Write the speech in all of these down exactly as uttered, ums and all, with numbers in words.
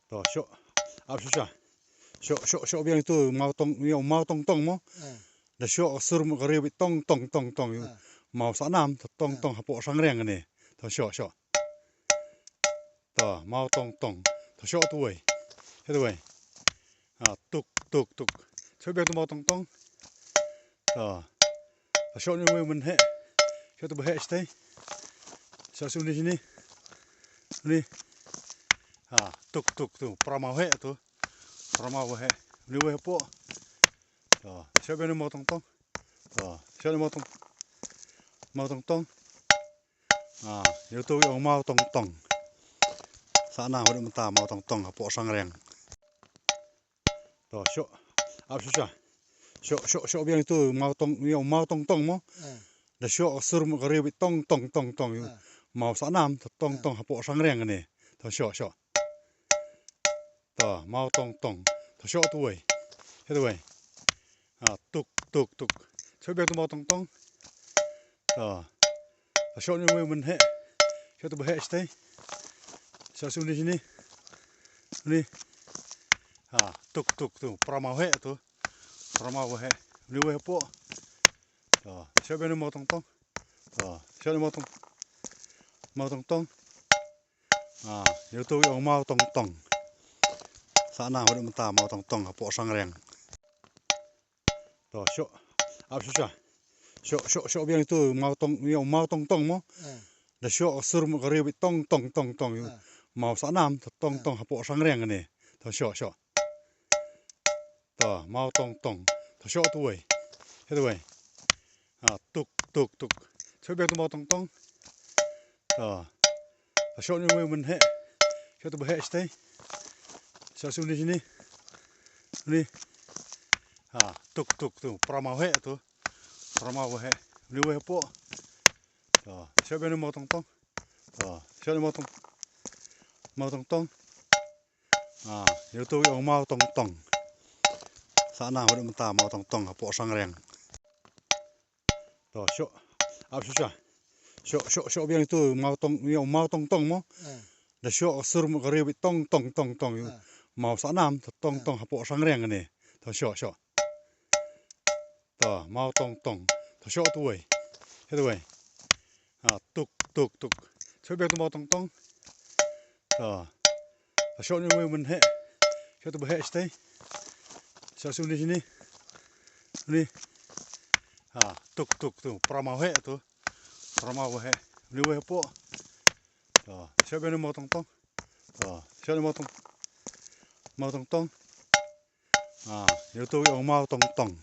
To, shoh. Ap shuh shuh. Shoh, shoh, shoh biang tu, maw tong, ïa, maw tong tong mo. Ah. Da shoh ka sur mo ka riu bit tong, tong, tong, tong. Ah. Maw sa nam, to tong, ah, tong, hapoh sang riang ne. To, shoh, shoh. To, maw tong tong. To, shoh tu wei. He tu wei. Ah, tuk, tuk, tuk. Shoh biang tu maw tong tong. To. To, shoh ni wei men he. Shoh tu ba he stai. Shoh su ni sini. Ni. Ah, tuk, tuk, tu. Para maw he tu. Para maw he. Ni wei hapoh. To, shoh biang ni maw tong tong. To, shoh ni maw tong. Maw tong tong. Ah, ïa tu ïa maw tong tong. Sa na huduk menta maw tong tong hapoh sang riang. To, shoh. Ap shuh shuh. Shoh, shoh, shoh biang tu maw tong, ïa maw tong tong mo. Ah. Da shoh ka sur mo ka riu bit tong, tong, tong, tong. Ah. Maw sa nam, to tong, ah, tong hapoh sang riang ne. To, shoh, shoh. To, maw tong tong. To, shoh tu wei. He tu wei. Ah, tuk, tuk, tuk. Shoh biang tu maw tong tong. To. To, shoh ni wei men he. Shoh tu ba he stai. Shoh su ni sini. Ni. Ah, tuk, tuk, tu. Para maw he tu. Para maw he. Ni wei hapoh. To, shoh biang ni maw tong tong. To, shoh ni maw tong. Maw tong tong. Ah, ïa tu ïa maw tong tong. Sa na huduk menta maw tong tong hapoh sang riang. To, shoh. Ap shuh shuh. Shoh, shoh, shoh biang tu maw tong, ïa maw tong tong mo. Ah. Da shoh ka sur mo ka riu bit tong, tong, tong, tong. Ah. Maw sa nam, to tong, ah, tong hapoh sang riang ne. To, shoh, shoh. To, maw tong tong. To, shoh tu wei. He tu wei. Ah, tuk, tuk, tuk. Shoh biang tu maw tong tong. To. To, shoh ni wei men he. Shoh tu ba he stai. Shoh su ni sini. Ni. Ah, tuk, tuk, tu. Para maw he tu. Para maw he. Ni wei hapoh. To, shoh biang ni maw tong tong. To, shoh ni maw tong. Maw tong tong. Ah, ïa tu ïa maw tong tong. Sa na huduk menta maw tong tong hapoh sang riang. To, shoh. Ap shuh shuh. Shoh, shoh, shoh biang tu maw tong, ïa maw tong tong mo. Ah. Da shoh ka sur mo ka riu bit tong, tong, tong, tong. Ah. Maw sa nam, to tong, ah, tong hapoh sang riang ne. To, shoh, shoh. To, maw tong tong. To, shoh tu wei. He tu wei. Ah, tuk, tuk, tuk. Shoh biang tu maw tong tong. To. To, shoh ni wei men he. Shoh tu ba he stai. Shoh su ni sini. Ni. Ah, tuk, tuk, tu. Para maw he tu. Para maw he. Ni wei hapoh. To, shoh biang ni maw tong tong. To, shoh ni maw tong. Maw tong tong. Ah, ïa tu ïa maw tong tong.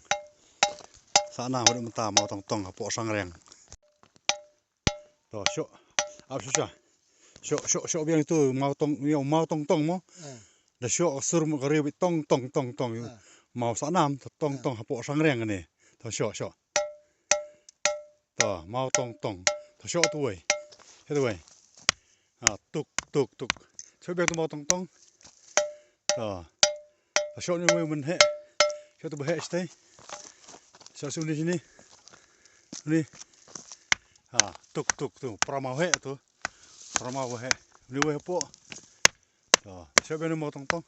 Sa na huduk menta maw tong tong hapoh sang riang. To, shoh. Ap shuh shuh. Shoh, shoh, shoh biang tu maw tong, ïa maw tong tong mo. Ah. Da shoh ka sur mo ka riu bit tong, tong, tong, tong. Ah. Maw sa nam, to tong, ah, tong hapoh sang riang ne. To, shoh, shoh. To, maw tong tong. To, shoh tu wei. He tu wei. Ah, tuk, tuk, tuk. Shoh biang tu maw tong tong. To. To, shoh ni wei men he. Shoh tu ba he stai. Shoh su ni sini. Ni. Ah, tuk, tuk, tu. Para maw he tu. Para maw he. Ni wei hapoh. To, shoh biang ni maw tong tong.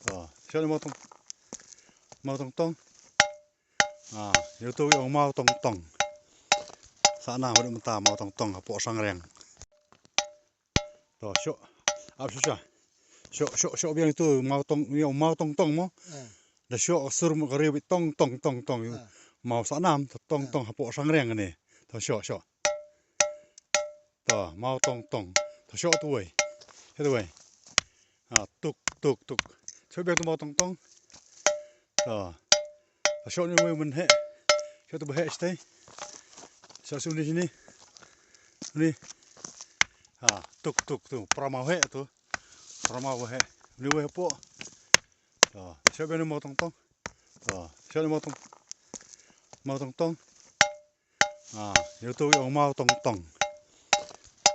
To, shoh ni maw tong. Maw tong tong. Ah, ïa tu ïa maw tong tong. Sa na huduk menta maw tong tong hapoh sang riang. To, shoh. Ap shuh shuh. Shoh, shoh, shoh biang tu maw tong, ïa maw tong tong mo. Ah. Da shoh ka sur mo ka riu bit tong, tong, tong, tong. Ah. Maw sa nam, to tong, ah, tong hapoh sang riang ne. To, shoh, shoh. To, maw tong tong. To, shoh tu wei. He tu wei. Ah, tuk, tuk, tuk. Shoh biang tu maw tong tong. To. To, shoh ni wei men he. Shoh tu ba he stai. Shoh su ni sini. Ni. Ah, tuk, tuk, tu. Para maw he tu. Para maw he. Ni wei hapoh. To, shoh biang ni maw tong tong. To, shoh ni maw tong. Maw tong tong. Ah, ïa tu ïa maw tong tong.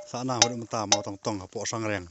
Sa na huduk menta maw tong tong hapoh sang riang.